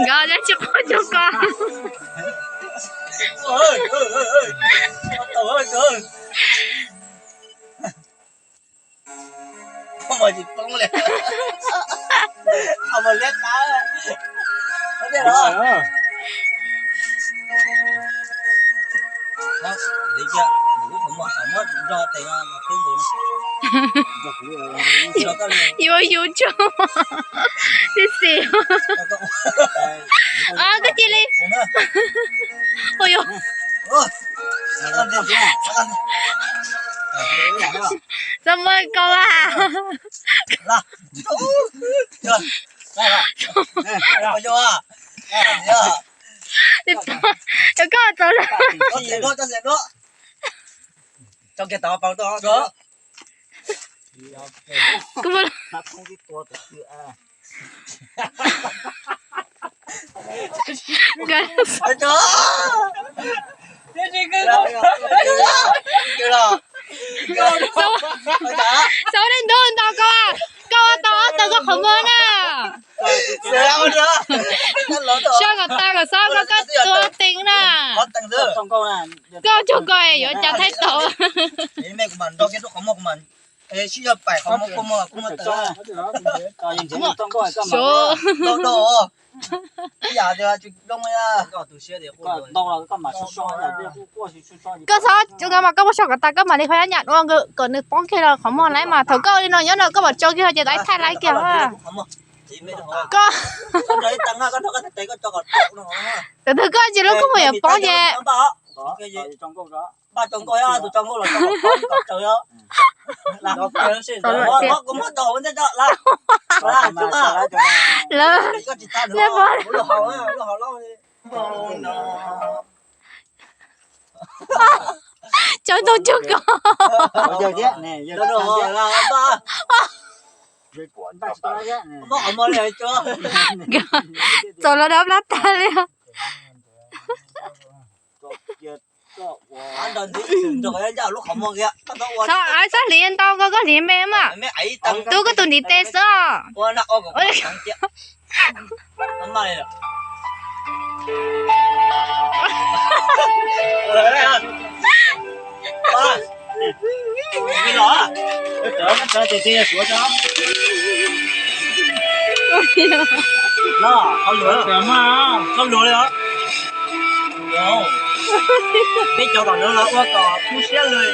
Nkawd tsis quaj cuag koj. Yuav yus tso tib si. Koj cia li. Ua yog. Txhob muab koj a. Koj txaus lawm. Xav ua li ntu ntaus koj, koj ua tau ob tug koj qhov muag na. Soj kom tas kom xob koj, koj tua teev na. Koj tsuag koj yuav cas thaij tau. Koj txhob, koj mas koj muab soj kom tas koj mam li qhov nyam ua kom nws poob kiag los qhov muag lawm mas thaum koj ua li no nyob no koj mam tso kiag ces tau ib thaij laiv kiag. Koj, thaum twg koj tsis lub koj muag yuav poob ces. Lawv, nej pom, cov ntoo cuag koj. Txaus los dob plab tag li. Txhob, txhob hliv ntau, koj, koj hliv me mas. Tub koj tus ntiv tes xwb. Peb cov tom no los ua kom kub siab lawm.